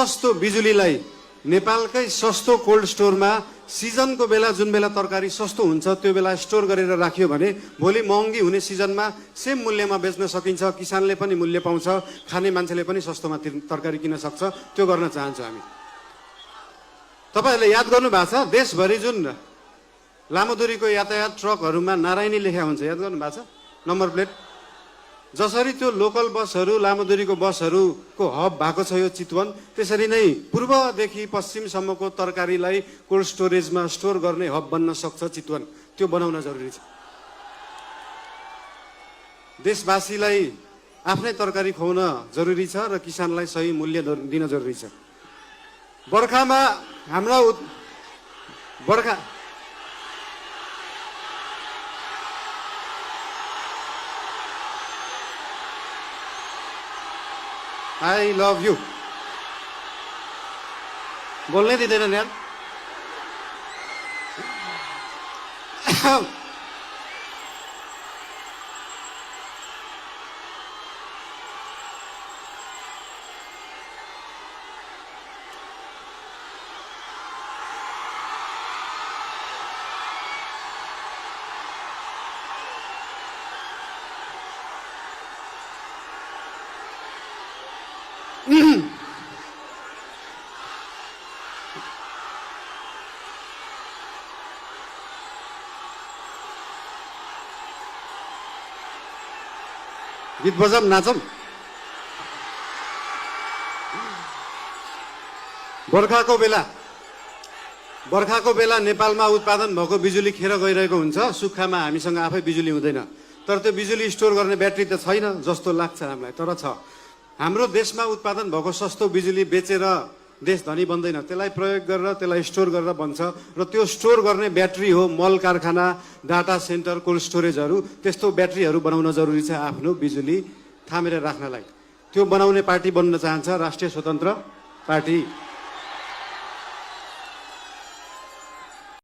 सस्तो बिजुलीलाई नेपालकै सस्तो कोल्ड स्टोरमा सिजनको बेला जुन बेला तरकारी सस्तो हुन्छ त्यो बेला स्टोर गरेर राखियो भने भोलि महँगी हुने सिजनमा सेम मूल्यमा बेच्न सकिन्छ, किसानले पनि मूल्य पाउँछ, खाने मान्छेले पनि सस्तोमा तरकारी किन्न सक्छ। त्यो गर्न चाहन्छौँ हामी। तपाईहरुले याद गर्नु भएको छ देशभरि जुन लामो दूरीको यातायात ट्रकहरुमा नारायणी लेखा हुन्छ, याद गर्नु भएको छ नम्बर प्लेट। जसरी त्यो लोकल बसहरू लामो दूरीको बसहरूको हब भएको छ यो चितवन, त्यसरी नै पूर्वदेखि पश्चिमसम्मको तरकारीलाई कोल्ड स्टोरेजमा स्टोर गर्ने हब बन्न सक्छ चितवन। त्यो बनाउन जरुरी छ। देशवासीलाई आफ्नै तरकारी खुवाउन जरुरी छ र किसानलाई सही मूल्य दिन जरुरी छ। बर्खामा हाम्रा बर्खा I love you. बोल्नै दिँदैन यार। गीत बजाम नाचम। बर्खाको बेला नेपालमा उत्पादन भएको बिजुली खेर गइरहेको हुन्छ। सुक्खामा हामीसँग आफै बिजुली हुँदैन, तर त्यो बिजुली स्टोर गर्ने ब्याट्री त छैन जस्तो लाग्छ हामीलाई, तर छ। हाम्रो देशमा उत्पादन भएको सस्तो बिजुली बेचेर देश धनी बन्दैन, त्यसलाई प्रयोग गरेर त्यसलाई स्टोर गरेर बन्छ। र त्यो स्टोर गर्ने ब्याट्री हो मल कारखाना, डाटा सेन्टर, कोल्ड स्टोरेजहरू। त्यस्तो ब्याट्रीहरू बनाउन जरुरी छ आफ्नो बिजुली थामेर राख्नलाई। त्यो बनाउने पार्टी बन्न चाहन्छ राष्ट्रिय स्वतन्त्र पार्टी।